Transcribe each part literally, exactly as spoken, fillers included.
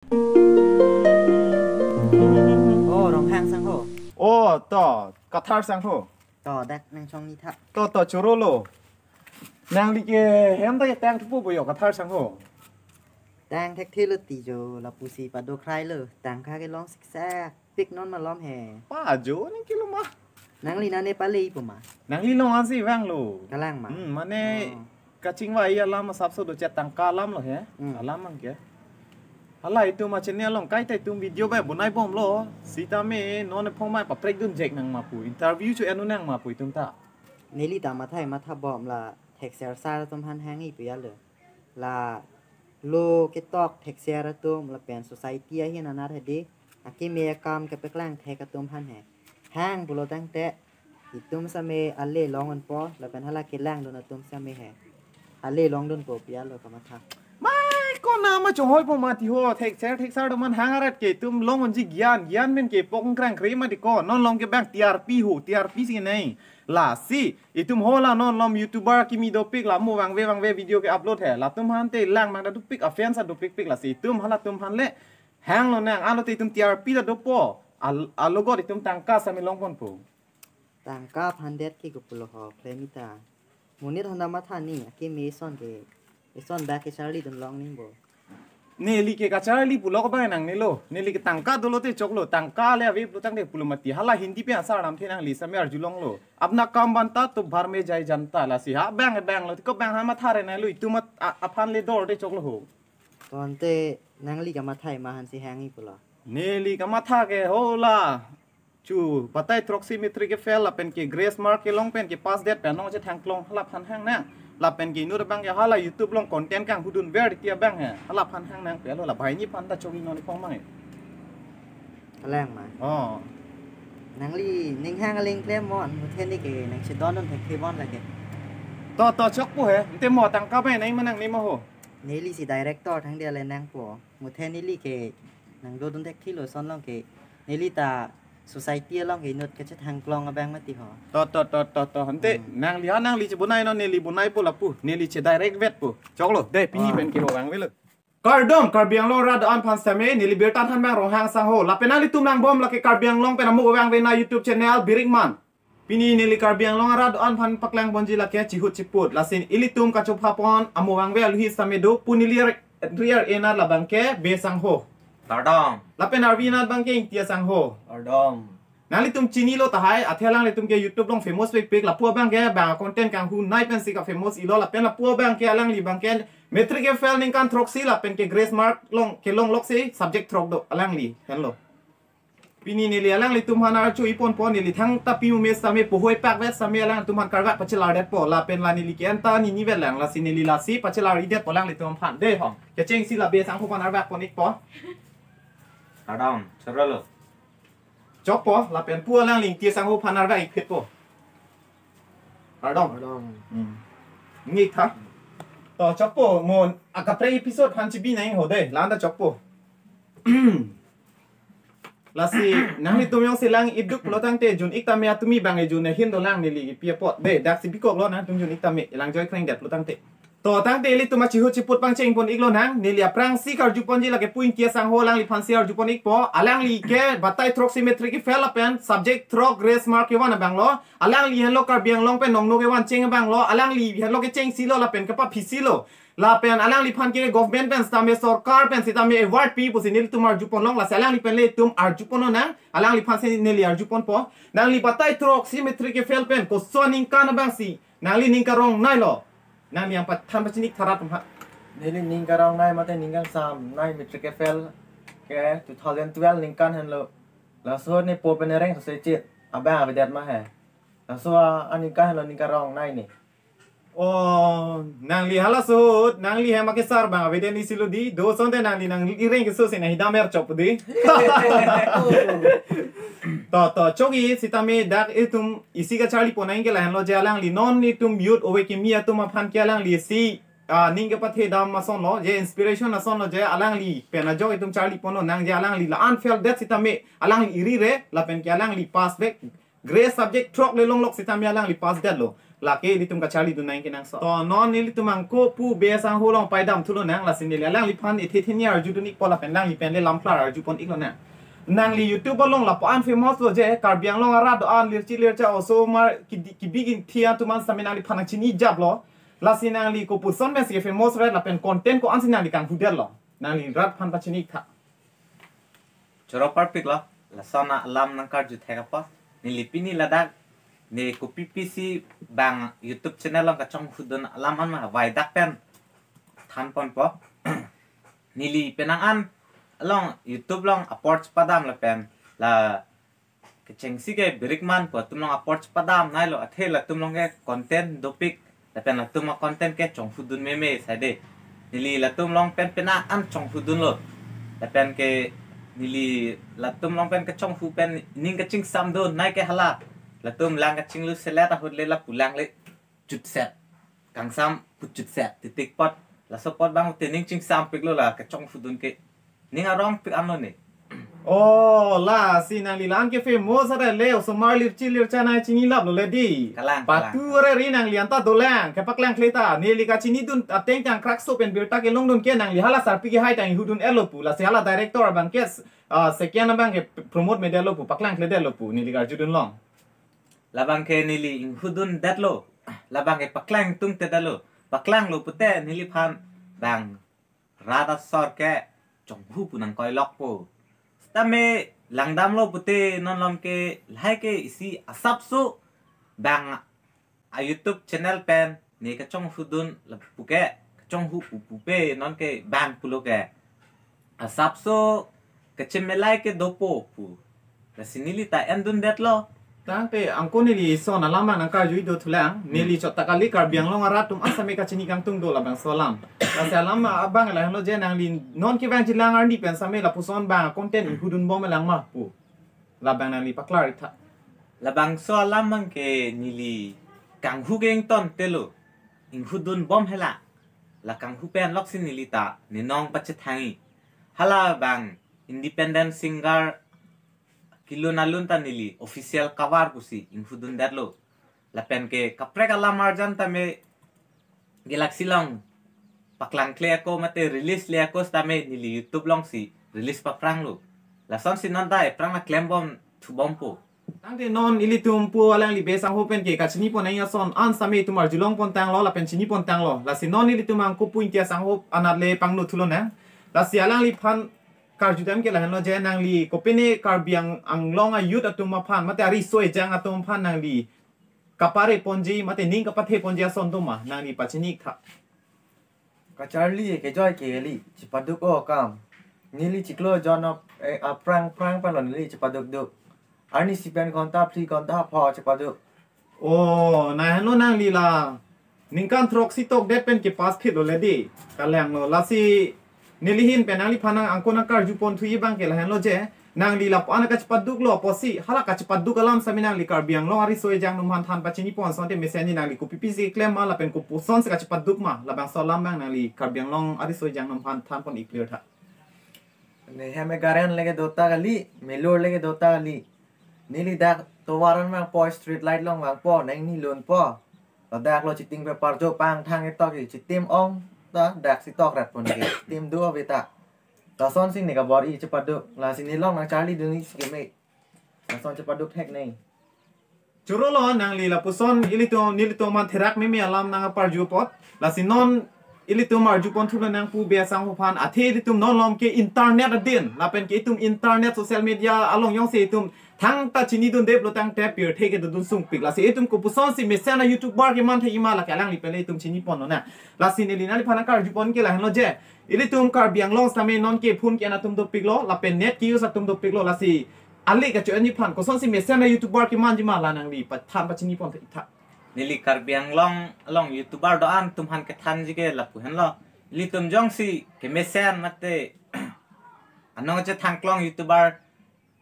Oh, Ronghang sangho. Oh, to, Kathar sangho. To, dak nang chongni tha. To, to, choro lo. Nangli ke hem ta ketang thupo bo yo Kathar sangho. Tang thekthe lo ti jo, lapusi pado khrai lo. Tangka kelong siksak pik non malom he. Pa jo ni kilo ma. Nangli nane pale ipo ma. Nangli long ansi vanglo. Kalang ma. Hmm, mane Oh. kachingvai alam asapso do chet tangka alam lo he. Hmm. Alam ang ke. Hala itum achini along kaita itum video ba bonai bomlo. Sitame non phongmai paprek dunjek nang ma pu. Interview cho enu nang ma pu itum ta. Neli ta mathai matha bom la thekser sar atum aphan hang ipi alo. La lo ketok thekser atum lapen society ahin anat hedi. Akimi akam kepeklang thek atum aphan he. Hang pulo tangte itum same ale long unpo lapen hala kelang dun atum same he. Ale long dunpo pi alo kamatha. Mai kona ma chonghoi po mati ho thekser theksar do man hang arat ke itum long unji gyan gyan men ke pok krang kre mati ko non long ke bang T R P ho T R P si nei. Lasi itum hola non lom YouTuber kimi dopik la mo vangve vangve video ke upload he. Latum aphan te lang mang da dopik offense dopik pik lasi itum halatum aphan le hang lo nang alo te itum T R P ta dopo. Al alogot itum tangka same long ponpo. Tangka aphan det ke kopulo ho klemita. Monit handa matha ni akimi eson ke eson ba ke charli dun long ning bo. Neli ke kacharli pulo ko bang nang nelo. Neli ke tangka dolo te choklo. Tangka le ave pulo tangte pulo mati. Hala Hindi pe asar nam the nangli same arjulonglo. Apna kam banta to bhar mein jai janta lasi ha bang bang lo. Tiko bang ha matha re nanglo. Itum at a- aphan le dor te choklo ho. Tonte nangli kamathai mahan si hangi pulo. Neli kamatha ke hola. Chu, batai throksi matric ke fail lapen ke grace mark kelong pen ke pass det pen nong che thangklong hala aphan hang nang. Lapen ke inut abang ke hala YouTube along content kanghudun ver ti abang he. Hala aphan hang nang pe lo la banghini aphan ta chongi non phongmai. Kalang ma. Oh. Nangli ning hang aling klem mo an muthe ni ke nang chedon don thek thibon lake. To to chokpo he. Ante mo tangka bai nang manang ni mo ho. Neli si director thang dia le nangpo. Muthe neli ke nang do dun thek thilo son long ke neli ta society along ke inut ke chethangklong abang mati ho. To to to to to hante Hmm. nangli ha nangli chebonai non neli bonai po lapu neli che direct vet po. Choklo de pini Ah. pen ke ho vangvelo. Kardom Karbi Anglong rat an aphan same neli birta than bang Ronghang sangho lapen nanglitum nang bom lake Karbi Anglong pen amuk vangve na YouTube channel Birikman. Pini neli Karbi Anglong arat an aphan paklang ponji lake chihut chiput. Lasi ilitum kachopha pon amo vangve aluhi same do pu neli ri ar enar labang ke Be sangho. Kardom. Lapen arvi enar abang ke Ingti sangho. Kardom. Nanglitum chinilo tahai athe alanglitum ke YouTube along famous pik pik lapu abang ke bang content kanghu nai pensi ka famous ilo lapen lapu abang ke alangli abang ke matric ke fail ningkan throksi lapen ke grace mark along kelong loksi subject throk do alangli henlo. Pini neli alanglitum aphan archo ipon pon neli thangta piu mes same pohoi pak vet same alangtum aphan karvak pachelar det po lapen la neli ke anta nini vet lang lasi neli lasi pachelar idet po alanglitum aphan de hong. Kechengsi la Be sangho aphan arvak pon ik po. Kardom, choro lo. Chokpo lapen pu alangli Ingti sangho aphan arvak ik phit po. Kardom. Kardom. Hmm. Ngi tha. To chokpo mo akaprek episode aphan chibi nang ho de la anta chokpo. Lasi nanglitum jongsi lang iduk pulo tangte jun ik tame atumi bang ejun ahin dolang neli pi apot de daksi bikok lo nangtum jun ik tame lang joi kreng det pulo tangte. To tangte ilitum achihut chiput pangcheng pon ik lo nang neli aphrangsi karju ponji lake pu Ingti sangho alangliphan si arju pon ik po alangli ke batai throksi matric ke fail lapen subject throk grace mark kevan abang lo alangli henlo Karbi Anglong pen nongno kevan cheng abang lo alangli henlo kechengsi lo lapen kepaphisi lo. Lapen alangliphan ke government pen sitame sorkar pen sitame award pi pusi nelitum arju pon long lasi alangli pen le itum arju pon nang alangliphan si neli arju pon po. Nangli batai throksi matric ke fail pen koson ningkan abang si nangli ning karong nai lo. Nangli yang pathan pachinik tharat ha. Neli ning karong nai mate ning kangsam nai matric ke fail ke two thousand twelve ningkan henlo. Laso ne po pen reng sose chit abang avedet ma he. Laso a aningkan henlo ning karong nai ni. Oh, nangli hala suhut, nangli hem akesar bang avedet ni silo di, do sonte nangli nangli ireng keso se nahi damer chop di. To, to, chogi sitame dak itum isi kacharli pon nang ke lahenlo je alangli non itum youth ove kimi atum aphan ke alangli si ah, ning kepathe dam ason lo, je inspiration ason lo, je alangli pen ajok itum charli pon lo nang je alangli la-an fail det sitame alangli iri re, lapen ke alangli pass back. Grace subject throk le longlok sitame alangli pass det lo. Lake ilitum kacharli dun nang kenangsot. To non ilitum angko pu be asangho along paidam thu lonang, lasi neli alangliphan ethe theni arjudun ikpo lapen alanglipen le lamklar arjupon ik lonang. Nangli YouTube along lapu-an famous lo je, Karbi Anglong arat do-an lirchi lircha osomar kidi- kibigin thia atum an sitame nangliphan nangchini japlo. Lasi nangli kopuson pensi famous ret lapen content ko-ansi nangli kanghudetlo? Nangli rat aphan pachini ik tha. Choro parpik lo, lason alam nangkarju thek apot. Neli pini ladak, ne kopi pisi bang YouTube channel along kachonghudun alam an ma vai dak pen thanponpo. Neli penang an along YouTube along apor chepadam lapen la kechengsi ke birikman pu atum along apor chepadam nailo, athe latum along ke content dopik lapen latum a-content ke chonghudun meme saide. Neli latum along pen penang an chonghudunlo. Lapen ke neli latum along pen kachonghu pen ning kachingsamdun nai ke hala. Latum lang kachinglu selet ahut le lapu lang le chutset. Kangsam pu chutset. Titik pot. Laso apot bang te ning chingsampiklo la kachonghudun ke. Ning arongpik anlo ne. Oh, lasi nangli la-an ke famous are le, osomar lirchi lircha nangchinilaplo le di. Kalang, kalang. Patu are ri nangli anta dolang, kepaklangkle ta. Neli kachinidun ateng tang krakso pen birta kelongdun ke nangli hala sarpi kehai tang inghudun-etlo pu. Lasi hala director abang ke, ah, second abang ke promote me-detlo pu, paklangkledetlo pu, neli karjudun long. Labang ke neli inghudundetlo. Labang ke paklang tungtedetlo. Paklanglo pute neliphan bang rat asor ke chonghu pu nangkoilokpo. Sitame langdamlo pute non along ke lahai ke isi asapso bang a-YouTube channel pen ne kachonghudun lapu ke kachonghu pu pupe non ke bang pulo ke asapso kachemelai ke dopo pu. Lasi neli ta endundetlo. Tangte angko neli son alam nangkarju do thulang, neli chot ta kali, Karbi Anglong arat atum an sitame kachini kangtung do labangso alam. Lasi alam abang lahenlo je, nangli non kevangjilang arni pen sitame lapuson bang content inghudunbom lang ma pu. Labang nangli paklar ik tha. Labangso alam abang ke neli kanghu ke ingtontelo, inghudunbom hela. La kanghu pen loksi neli ta ne nong pachethangji. Hala bang independent singer kelun alun ta neli official cover pusi inghudundetlo. Lapen ke kaprek alam arjan tame Galaxy along paklangkle ako mate release le ako sitame neli YouTube alongsi release papranglo. Lasonsi non ta ephrang aklembom thubompo. Tangte non ilitum pu alangli be asangho pen ke kachinipon nangji ason an sitame itum arjulongpon tanglo lapen chinipontanglo. Lasi non ilitum angko pu Ingti asangho anat le pangno thu lonang. Lasi alangliphan karjudam ke lahenlo je, nangli kopine Karbi Ang- Anglong a-youth atum aphan mate ariso ejang atum aphan nangli kapareponji mate ning kapatheponji ason do ma, nangli pachini ik tha. Kacharli kejoi ke kali, chepaduk o kam. Neli chiklo jon ap- eh, aphrang phrang palo neli chepadukduk. Arnisi pen ghonta phli ghonta pho chepaduk. Oh, lahenlo nangli la ningkan throksi tokdet pen kepass phitlo le di. Kalanglo, lasi neli ahin pen nangliphan nang angko nangkarjupon thuji abang ke lahenlo je, nangli lapu-an kachepaduklo apotsi, hala kachepaduk alam sitame nangli Karbi Anglong ariso ejang atum aphan than pachinipon asonte mesenji, nangli kopi pisi klem ma lapen kopuson si kachepaduk ma, labangso alam abang nangli Karbi Anglong ariso ejang atum aphan thanpon ik clear tha. Ne hem e garen leke dota kali, melur leke dota kali. Neli dak tovar an vangpo, street light along vangpo, neng ni lunpo. Ladak lo chiting pe parjo pangthang itok i, chitim ong ta daksi tokratpon ke, chitim do ave ta. Lasonsi ne kabor-i chepaduk, lasi nelong nangcharli dunji si keme. Lason chepaduk thek ne. Choro lo, nangli lapuson ilitum nelitum aphan therak meme alam nangparju apot. Lasi non ilitum arjupon thu lonang pu be asangho aphan, athe ilitum non along ke internet adin, lapen ke itum internet social media along jongsi itum thangta chinidundeplo tangte pirthe ke dodun sungpik. Lasi itum kopusonsi mesen a-YouTuber keman thekji ma lake alangli pen le itum chinipon lonang. Lasi neli nangliphan nangkarjupon ke lahenlo je, ilitum Karbi Anglong sitame non ke phone ke-en atum dopiklo, lapen net ke-use atum dopiklo, lasi ale kacho-enji aphan kosonsi mesen a-YouTuber kemanji ma la nangli pathan pachinipon ik tha. Neli Karbi Anglong along YouTuber do-an atum aphan kethanji ke lapu henlo. Ilitum jongsi kemesen mate anong chethangklong YouTuber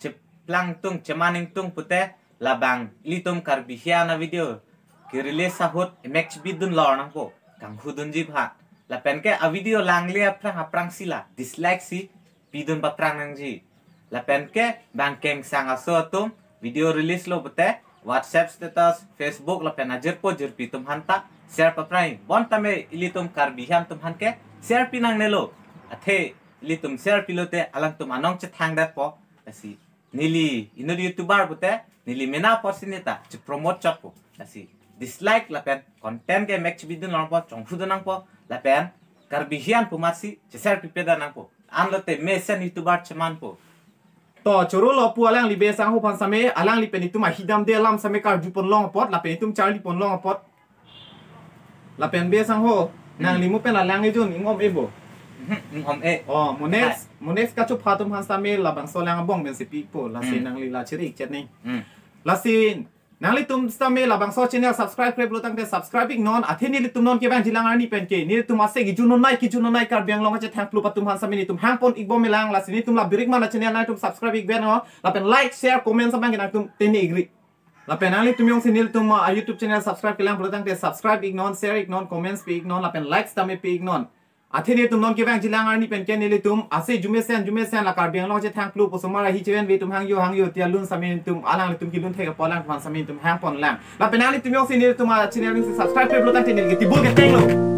cheplang tung, cheman ingtung pute, labang ilitum Karbi hian a-video ke-release ahut emek chibidun lor nangpo, kanghudunji aphan. Lapen ke a-video langle aphrang aphrangsi la dislike si pidun paprang nangji. Lapen ke bang kengsang aso atum video release lo pute, WhatsApp status, Facebook lapen ajirpo jirpi atum aphanta share paphrang. Bonta me ilitum Karbi hian atum aphan ke share pinangnelo. Athe ilitum share pilote alangtum anong chethangdetpo. Lasi neli inut YouTuber pute neli mena apotsi neta che promote chotpo. Lasi dislike lapen content ke mek chibidun longpo, chonghu dun nangpo, lapen Karbi hian pu amatsi che share pipe dun nangpo. Anlote mesen YouTuber chemanpo. To choro lo pu alangli Bey Sangho aphan same, alangli pen itum ahi damde alam same karju pon long apot, lapen itum charli pon long apot. Lapen Bey Sangho, Hmm. nangli mo pen alang ejun ingom ebo. Mhm, ingom e. Oh, mo next, mo next kachopha atum aphan same labangso alang abong pensi pipo, lasi Hmm. nangli la chiri chet ni. Hmm. Lasi nanglitum same labangso channel subscribe kre pulo tangte subscribe iknon, athe nelitum non kevang jilang arni pen ke nelitum ase kejun nonai, kejun nonai Karbi Anglong kachethang plup atum aphan same nelitum hangpon ikbom melang, lasi nelitum la birik mana channel nangtum subscribe ikben no, lapen like, share, comment samang ke nangtum tene igri. Lapen nanglitum jongsi nelitum, ah, YouTube channel subscribe kelang pulo tangte subscribe iknon, share iknon, comments pi iknon, lapen likes tame pi iknon. Athe nelitum non kevang jilang arni pen ke nelitum ase jumesen jumesen la Karbi Anglong chethang plup osomar ahi chevenve atum hangjo hangjo tialun same nelitum alanglitum kelun thek apot alangtum aphan same nelitum hangpon lang. Lapen nanglitum jongsi nelitum, ah, channel nangsi subscribe kre pulo tangte neli ketibul ketenglo.